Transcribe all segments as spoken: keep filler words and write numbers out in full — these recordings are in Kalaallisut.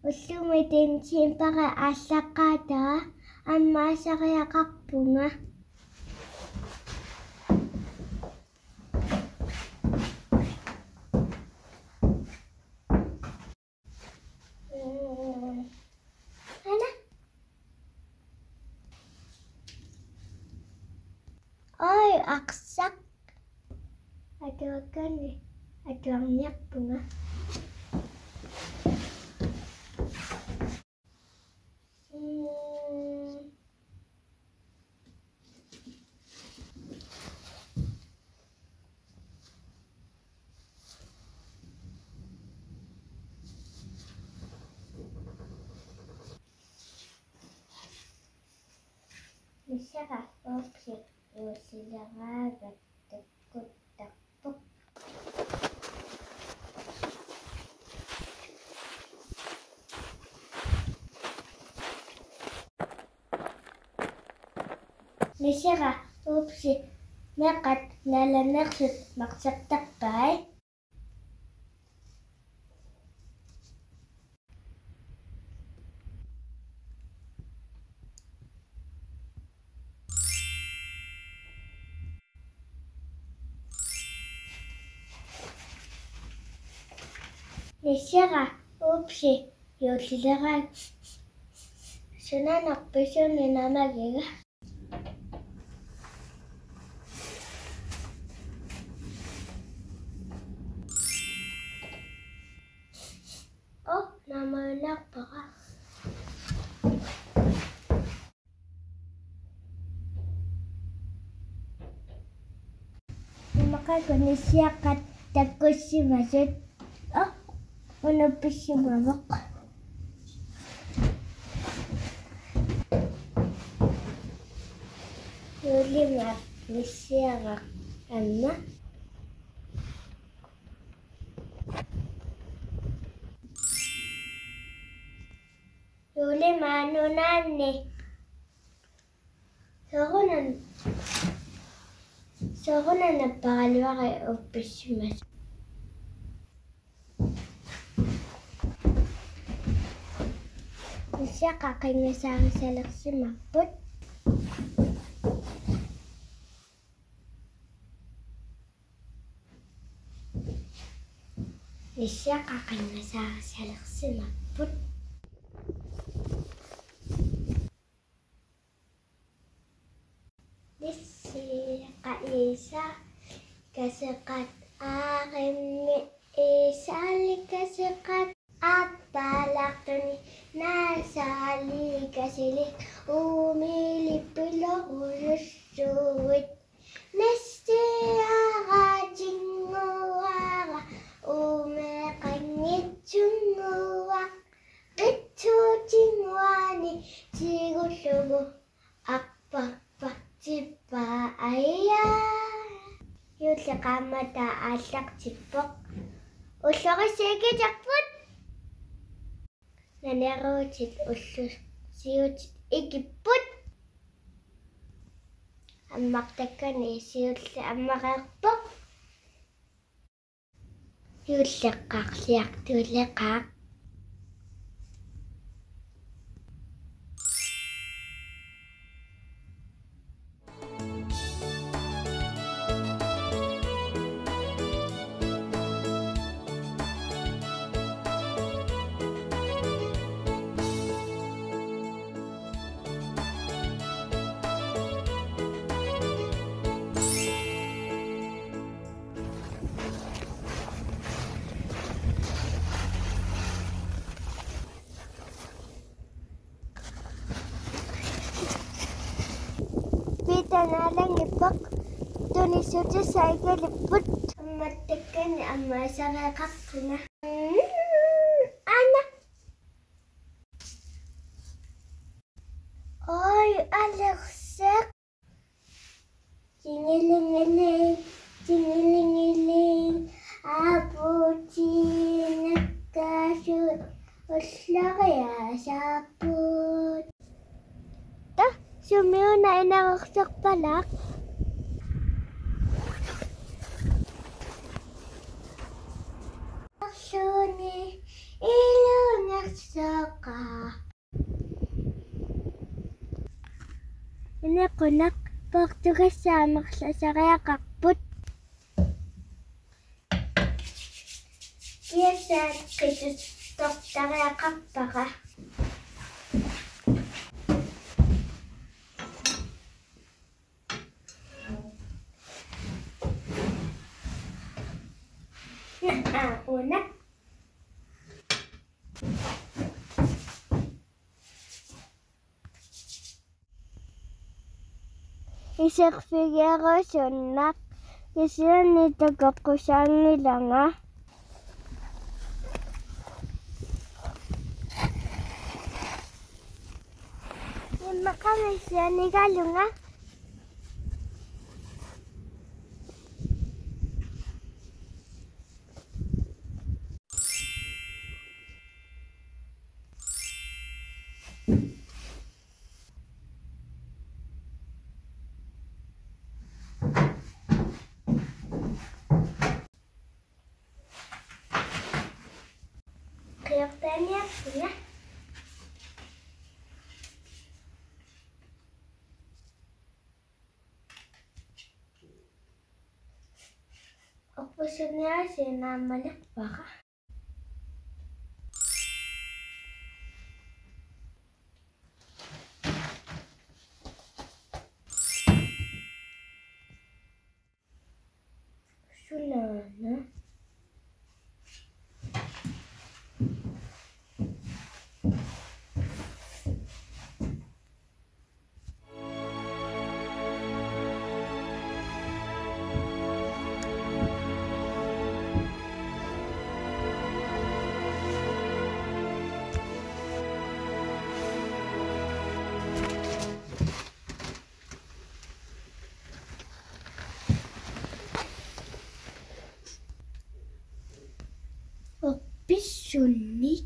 Ullumi decembari aallaqqaataani ammaasariaqarpunga. Mm. Aana. Oj, arsaq. Atuakkanni atuarniarpunga. Mm. Nissaqa uupsi juullileraangat takkuttarpoq. Nissaqa uupsi meeqqat nalaneersut marsertarpai. Nissaqa uupsi juullileraangat sunanarpisuunni namagiga. Oh, naammaginnarpara. Immaqa nissiaqqat takkussimasut. Oh, unuppissimavoq. Juullimi nissiaraq aamma. Juullimi nunaanni. Soorunami, soorunami napparaluarpara unuppissimasut. Nissiaqqat qinngasaarisalersimapput. Nissiaqqat qinngasaarisalersimapput. Nissiaqqat iisaat kaseqqat, aarimmi iisaalli kaseqqat, aappalaartunik naasaalli kaselik, uumiilli pilorujussuit. Nissiaqqat tinnguara, uumeqanngitsunnguaq, qitsuutinnguanik tigullugu arpappartippaa aja. Juulli qaammataa aallartippoq. Ullorissut ikittarput. Naneruutit ullut siutit ikipput. Ammartakkani siulleq ammareerpoq. Juulleqarliartuleqaaq. Piita naalanngippoq, tunissutissat ikilipput. Ammartakkani ammaasariaqarpunga. Mm, aana. Oj, alerseq. Tingilingiling, tingilingiling, apuutinakkaasut ulloriaasaapput. Taa, sumi una inarorsorpalaaq? Arluni Nequnaq portugassaamerlasariaqarput. Kiassaat qituttoriaqarpara. Naa, una. Iserfigerusunnaq kisianni takoqqusaanngilanga. Immaqa missianigalunga. Qiortaaniarpunga. Orpusunniaasiinnaammalerpara. Sunaana. Orpisunnik.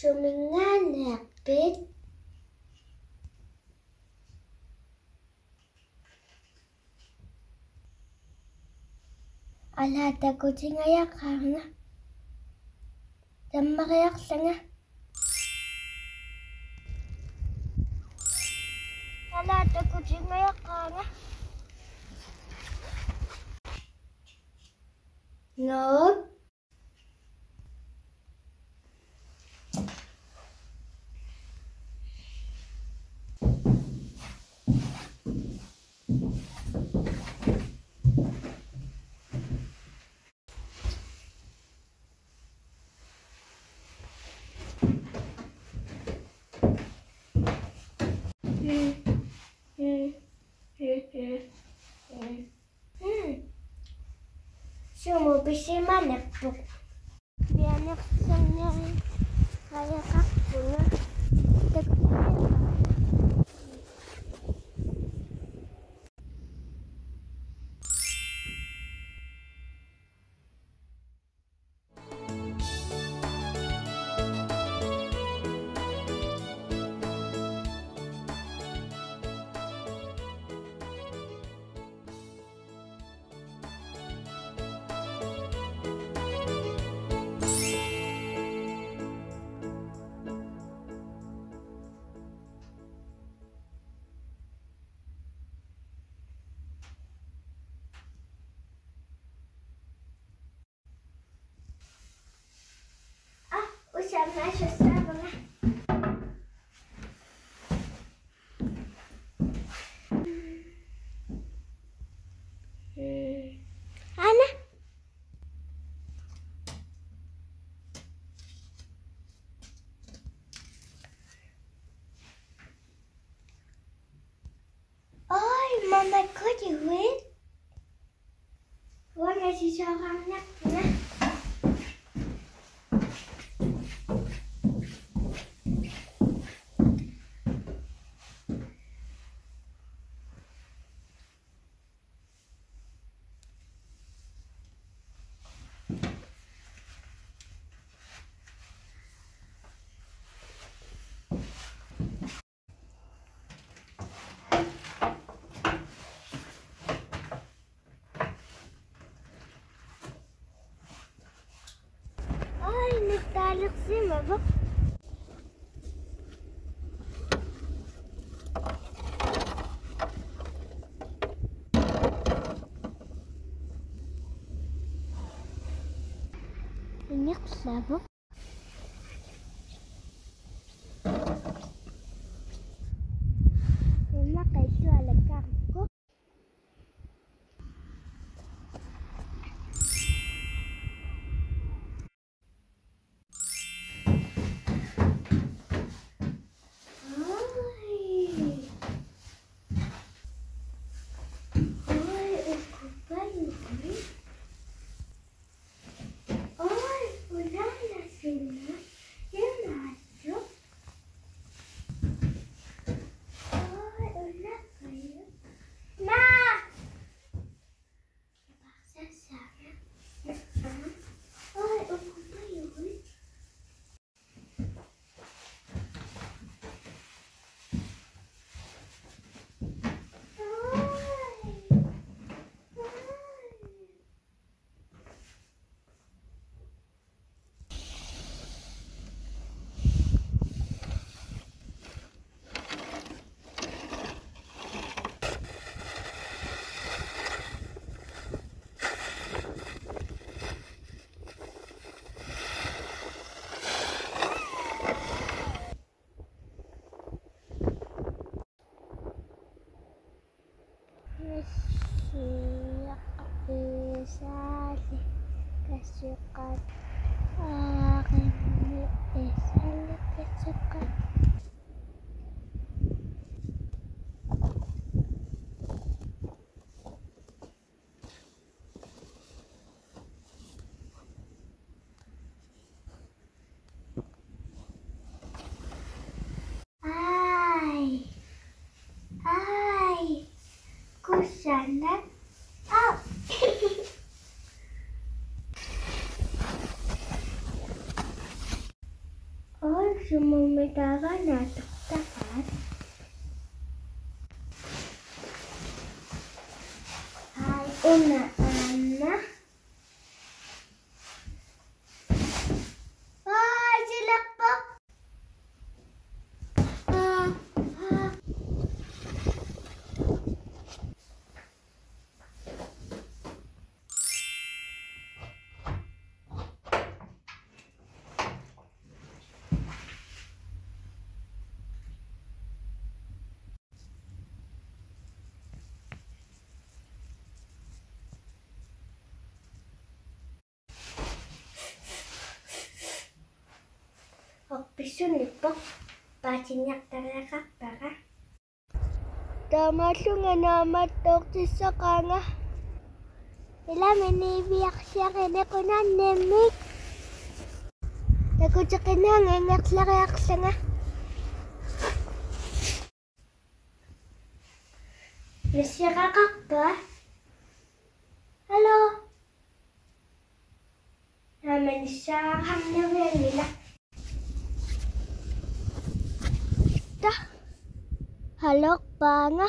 Suminngaanniarpit? Alaa, takutingajaqaanga. Tammariarlanga. Alaa, takutingajaqaanga. Nuut. Sumut pisimanarpoq. Mianersorniarpunga. Ah, usamma sussavunga. Ana. Oi, mama, could you win? Uanga sisoorarniarpunga. Erlavu. Una qillualakkarku. Ai. Ai, ukupalui. Ai, unala suna. Yamato. Ai, unala. Ma! Siaq isali kasukat. Aarimmi isali kasukat. Ai. Ai. Kusanaq. Au. Oi, sumummi taava naatortaqaat. Ai, una aamma. Aa, silerpoq. Aa, aa. Orpissunippoq paasiniartariaqarpara. Taamaallunga naammattoortissaqaanga. Ilami niviarsiarinikunannimmi. Takuteqinnaanga ingerlariarlanga. Nassiaqaqarpa? Hallo? Aamma nassiaqaqarnavianngilaq. Ta. Halorpaanga.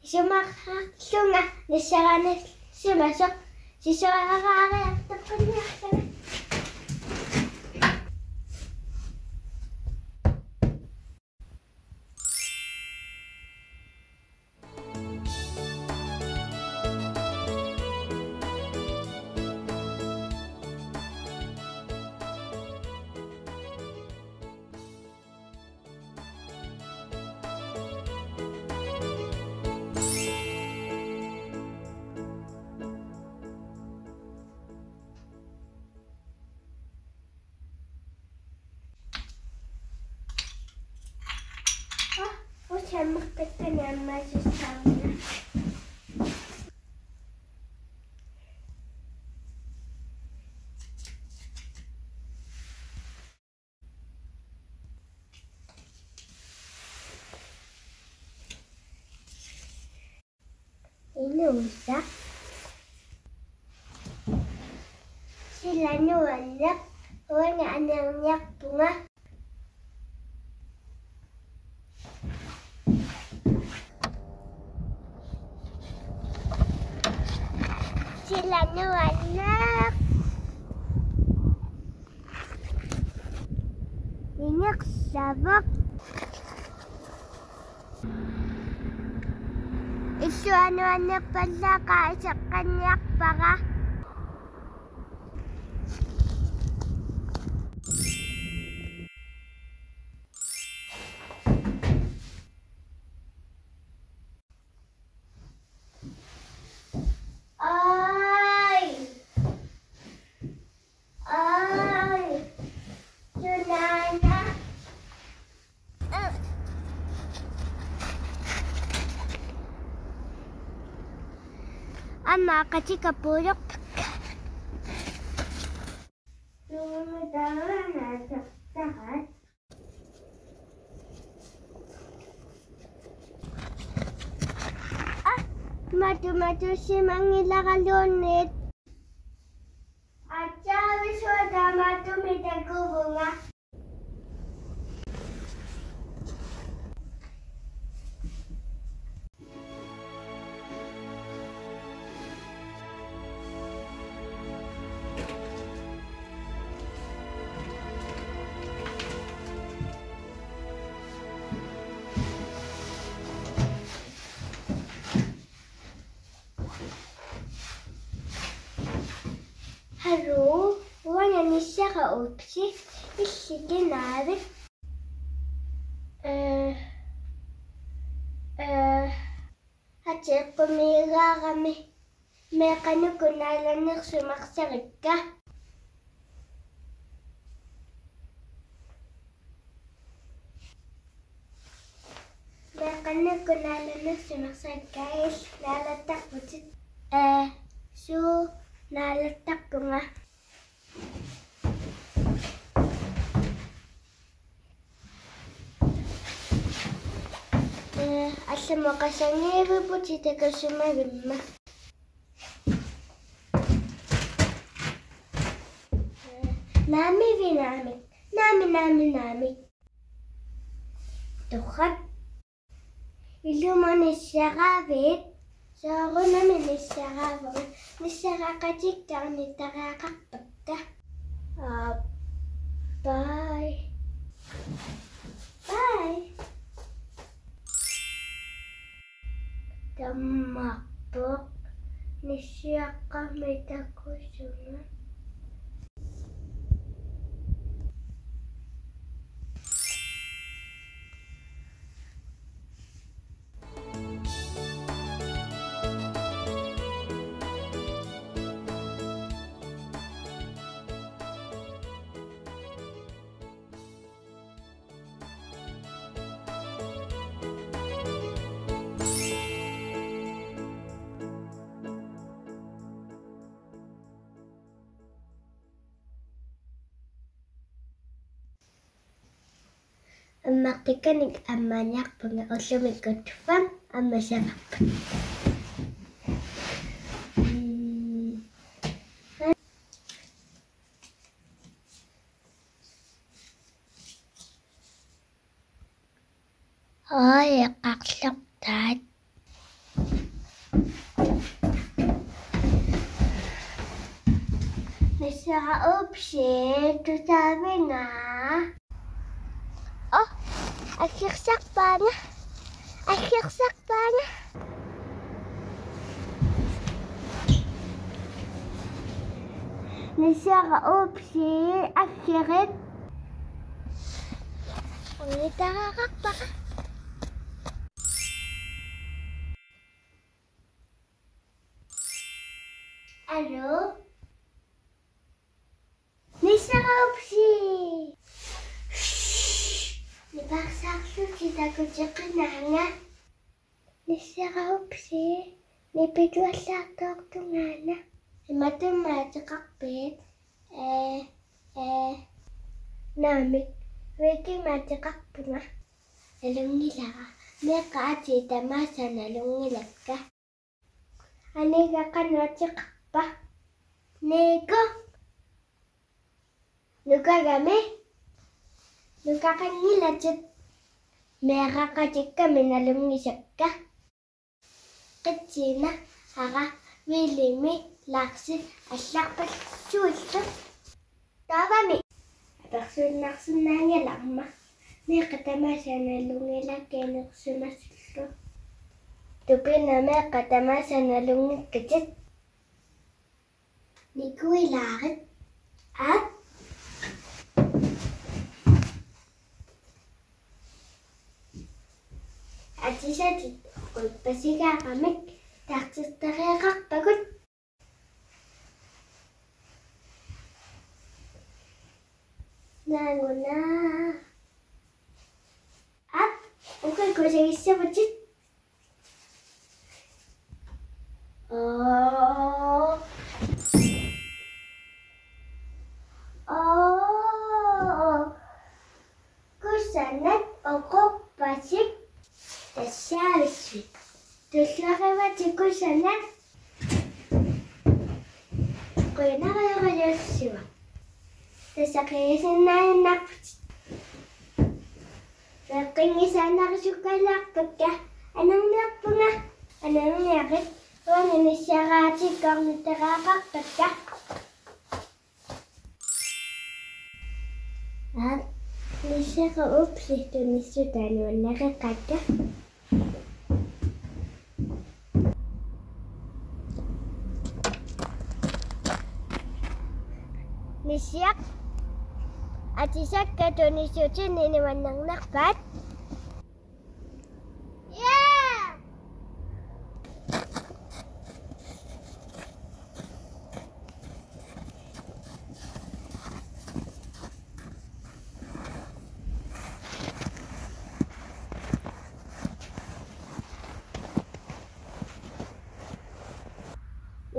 Isumaqarlunga nassaraannassimasoq sisuaraariartoqqinniarlunga. Aa, usammeqqikkanik ammaassussaavugut. Inuusa. Sila nuanneq, uanga aneerniarpunga. Sila nuanneq. Ingerlaannaq. Taavoq. Illuanuannerpallaaqaaq iseqqanniarpara. Oi. Oi. Tunana. Aamma qatikka puulorpakka. Tunana. Aa, matu, matu, simangilara luunniit. Aatsaat suut taamaattumik takuvunga. Hallo, uanga nissara Upsi, illit kinaavit? Eh, eh, ateqqumiigaarami, meeqqanut naalannersimarsarikka. Meeqqanut naalannersimarsarikka, illit naalattarputit? Ee, suu, naalattarpunga. Ee, allamut qasanngivipputit takusimavimma. Ee, naamik, naamik, naamik, naamik, naamik. Torrak. Ilumut nissaraavit? Soorunami nissaraavunga. Nissaraqatikka ornittariaqarpakka. Aa, bye. Bye. Tammarpoq. Nissiaqqamik takusunga. Ammartakkanik ammaaniarpunga, ullumi kutfam ammasavarput. Mm. Oi, eqqarlortaat. Nissara Upsi, tusaavinga. Oh, aggersarpaanga. Aggersarpaanga. Nissara Upsi, aggerit. Ornittariaqarpara. Aluu? Nissara Upsi! Shh! Nipaarsaarlutit takuteqinaanga. Nissara Upsi, nipituallaartoortungaana. Imatut ateqarpit? Ee, ee. Naamik, Viking ateqarpunga. Nalunngilara. Meeqqat atit tamaasa nalunngilakka. Aniga qanoq ateqarpa? Niku. Nukagami. Nukaqanngilatit. Meeraqatikkami nalunngisakka. Qitsina, Ara, Vilimi, Larsi, allarpassuillu. Taavami. Apersuinnarsinnaanngilarma. Meeqqat tamaasa nalunngilakkit anersimasullu. Tupinna meeqqat tamaasa nalunngikkutit. Nikuilaarit. Aap. Atisatit quippasigaaramik taarsertariaqarpagut. Naaguna. Aap, uku kusagissavutit. Oo. Oo. Kusanat oqorpasik tassaavissuit. Tullerivatit kusanat. Qujanarujorujussuaq. Tassa qiisinnaajunnaarputit. Meeqqinngitsoornarusukkaluarpakka. Anerniarpunga. Anerniarit. Uanga nissiaraatikka ornittoraaqarpakka. Aap, nissiaqa Upsi tunissutaat nuannareqaakka. Nissiaq, atisakka tunissutsinni nuannarnerpaat.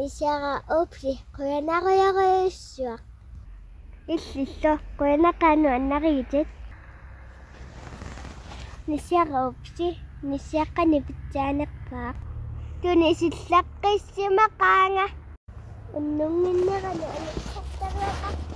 Nissiaq Upsi, qujanarujorujussuaq. Illillu, qujanaq nuannarigitit. Nissiaq Upsi, nissiaqqani pitsaanerpaaq. Tunisillaqqissimaqaanga. Unnunnginnerani anersattariaqarpoq.